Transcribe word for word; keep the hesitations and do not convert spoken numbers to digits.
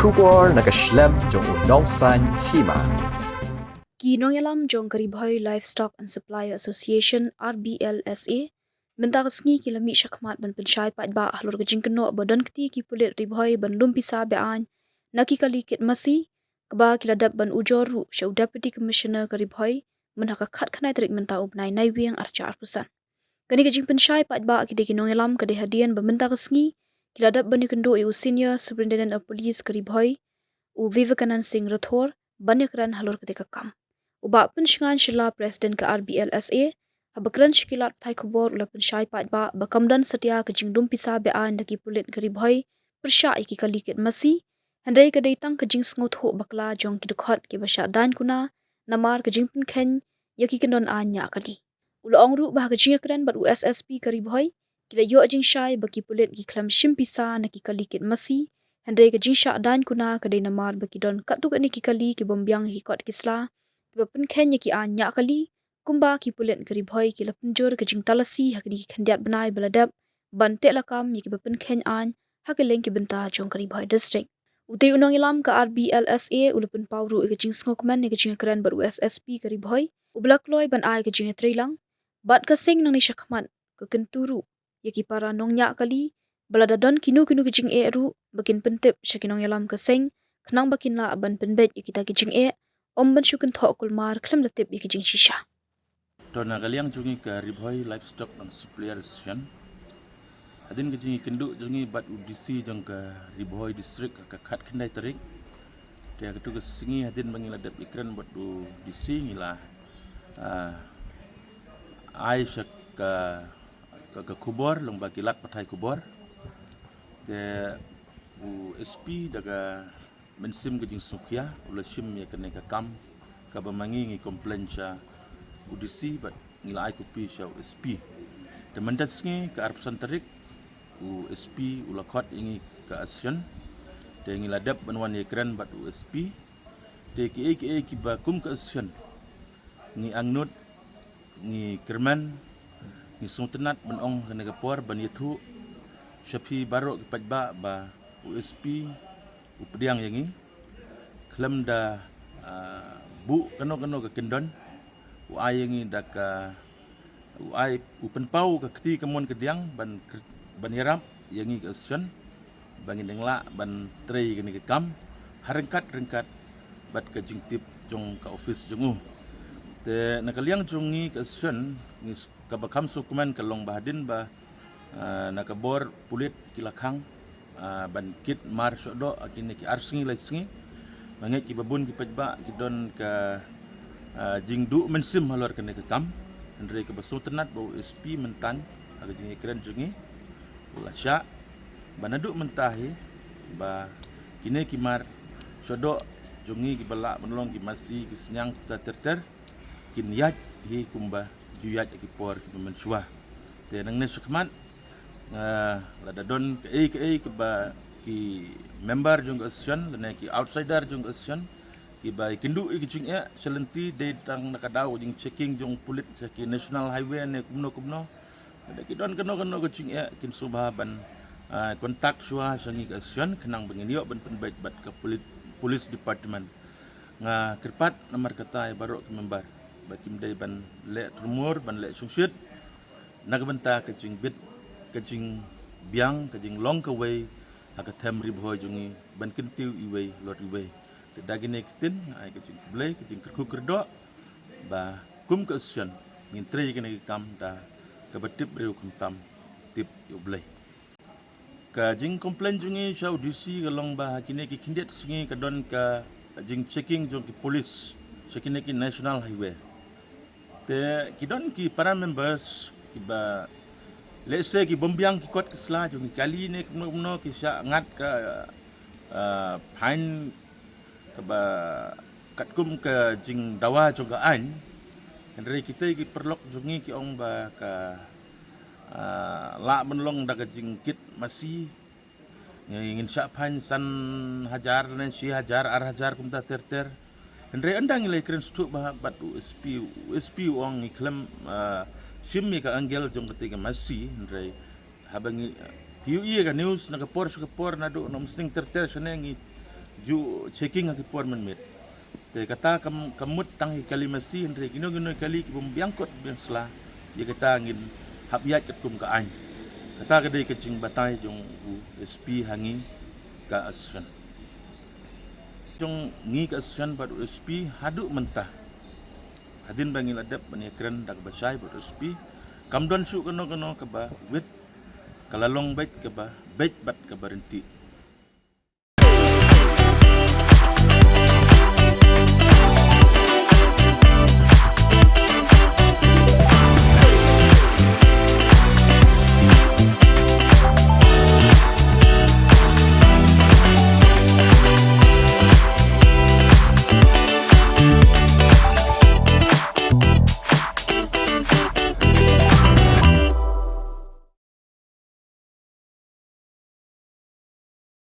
Khubor na ka shlem jong u nongsan hima. Ki nongïalam jong ka Ri Bhoi Livestock and Supplier Association, R B L S A, mynta ka sngi ki la mih shakhmat ban pynshai paidbah halor ka jingkynnoh ba don kti ki pulit Ri Bhoi ban lum pisa be-aiñ na ki kali kit masi, kaba ki la dep ban ujor ruh sha u Deputy Commissioner ka Ri Bhoi, mynta ka khatkhyndai tarik mynta u bnai Naiwieng arhajar arphew san. Kane ka jingpynshai paidbah ki dei ki nongïalam ka dei hadien ba mynta ka sngi ki la dep ban ïakynduh ïa u Senior Superintendent of Police ka Ri Bhoi, u Vivekanand Singh Rathore, ban ïakren halor kata ka kam. U Bah Pynshngain Shylla, President ka R B L S A, haba kren sha ki lad pathai khubor u la pynshai paidbah ba kam don satia ka jinglum pisa be-aiñ da ki pulit ka Ri Bhoi pyrshah ïa ki kali kit masi, hynrei ka dei tang ka jingsngewthuh bakla jong ki dkhot kiba shah daiñ kuna namar ka jingpynkheiñ ïa ki kyndon aiñ ñiah kali. U la ong ruh ba ha ka jingïakren bad u S S P ka Ri Bhoi, ki la ïoh jingshai ba ki pulit ki khlem shim pisa na ki kali kit masi, hynrei ka jingshah daiñ kuna ka dei namar ba ki don katto katne ki kali ki bym biang ïa ki kot ki sla kiba pynkheiñ ïa ki aiñ ñiah kali, kumba ki pulit ka Ri Bhoi ki la pynjur ka jingtalasi ha kine ki khyndiat bnai ba la dep ban teh lakam ïa kiba pynkheiñ aiñ ha kylleng ki bynta jong ka Ri Bhoi District. Utei u nongïalam ka R B L S A u la pynpaw ruh ïa ka jingsngewkmen ïa ka jingïakren bad u S S P ka Ri Bhoi, uba la kloi ban ai ka jingïatreilang bad ka seng nangne shakhmat ka kyntu ruh ïa ki para nongñiah kali ba lada don kino kino ki jingeh ruh ba kin pyntip sha ki nongïalam ka seng, khnang ba kin lah ban pynbeit ïa kita ki jingeh, ym ban shu kynthoh kulmar khlem da tip ïa ki jingshisha. To, na ka liang jong ngi ka Ri Bhoi Livestock and Supplier Association, hadien ka jingïakynduh jong ngi bad u D C jong ka Ri Bhoi District ha ka khatkhyndai tarik, te ha katu ka sngi hadien ba ngi la dep ïakren bad u D C ngi la, ah, ai sha ka, ka, ka khubor lyngba ki lad pathai khubor. Te u S P da ka mynsiem ka jingsngewkhia u la shim ïa kane ka kam kaba ma ngi ngi complain sha u D C bad ngi la ai copy sha u S P. Te mynta sngi ka arphew san tarik u S P u la khot ïa ngi ka association. Te ngi la dep ban wan ïakren bad u S P. Te kiei kiei kiba kum ka association ngi angnud, ngi kyrmen, ngi sngewtynnat ban ong ha kane ka por ban ïathuh sha phi baroh ki paidbah ba u S P u pdiang ïa ngi khlem da, ah, buh kano kano ka kyndon, u ai ïa ngi da ka, u ai, u pynpaw ka kti kamon kadiang ban kr-, ban ïarap ïa ngi ka association ba ngin ïeng lah ban trei kane ka kam ha ryngkat ryngkat bad ka jingtip jong ka office jong u. Te na ka liang jong ngi ka association, ngi s-, kaba kham sngewkmen ka long ba hadien ba, ah, na ka bor pulit ki la khang, ah, ban kit mar shoh doh ha kine ki ar sngi lai sngi. Nga ngeit kiba bun ki paidbah ki don ka, ah, jingduh mynsiem halor kane ka kam. Hynrei kaba sngewtynnat ba u S P mynta ha ka jingïakren jong ngi u la shah ba naduh mynta hi ba kine ki mar shoh doh jong ngi kiba lah ban long ki masi ki synñiang kumta ter ter kin ïaid hi kumba ju ïaid ha ki por kiba mynshuwa. Te nangne shakhmat, ah, lada don kaei kaei kaba ki member jong ka association lane ki outsider jong ka association kiba ïakynduh ïa ki jingeh sha lynti, dei tang na ka daw ka jingchecking jong pulit sha ki national highway ne kumno kumno. Lada ki don kano kano ka jingeh kin sngewbha ban, ah, contact shuwa sha ngi ka association khnang ba ngin ïoh ban pynbeit bad ka pulit, police department. Nga kyrpad namar kata ïa baroh ki member ba kim dei ban leh thurmur, ban leh shongshit na ka bynta ka jingbit, ka jingbiang, ka jinglong kawei ha ka them Ri Bhoi jong ngi, ban kyntiew iwei halor iwei. Te da kine ki ktien nga ai ka jingkhublei, ka jingkyrkhu kyrdoh ba kum ka association ngin trei kane ka kam da kaba tip briew khamtam tip ïa U Blei. Ka jingcomplain jong ngi sha u D C ka long ba ha kine ki khyndiat sngi ka don ka jingchecking jong ki police sha kine ki national highway. Te ki don ki para members kiba lehse ki bym biang ki kot ki sla jong ki kali ne kumno kumno ki shah ngat ka, ah, fine kaba katkum ka jingdawa jong ka aiñ. Hynrei kita ki paralok jong ngi ki ong ba ka, ah, lah ban long da ka jingkit masi. Ngi, ngin shah fine san hajar ne shi hajar, ar hajar kumta ter ter. Hynrei ynda ngi la ïakren shuh bha bad u S P, u S P u ong ngi khlem, ah, shim ïa ka angle jong kata ka masi, hynrei haba ngi, ah, phi ïohi ïa ka news na ka por sha ka por naduh na Umsning ter ter shane ngi, Ju checking ha ki por mynmiet. Te kata kam, kam mut tang hi kali masi, hynrei kino kino kali ki bym biang kot biang sla. Ïa kata ngin hap ïaid katkum ka aiñ. Kata ka dei ka jingbatai jong u S P ha ngi ka association. Jong ngi ka association bad u S P haduh mynta, hadien ba ngi la dep ban ïakren da kaba shai bad u S P, kam don shuh kano kano kaba wit, ka la long beit kaba beit bad kaba rynti.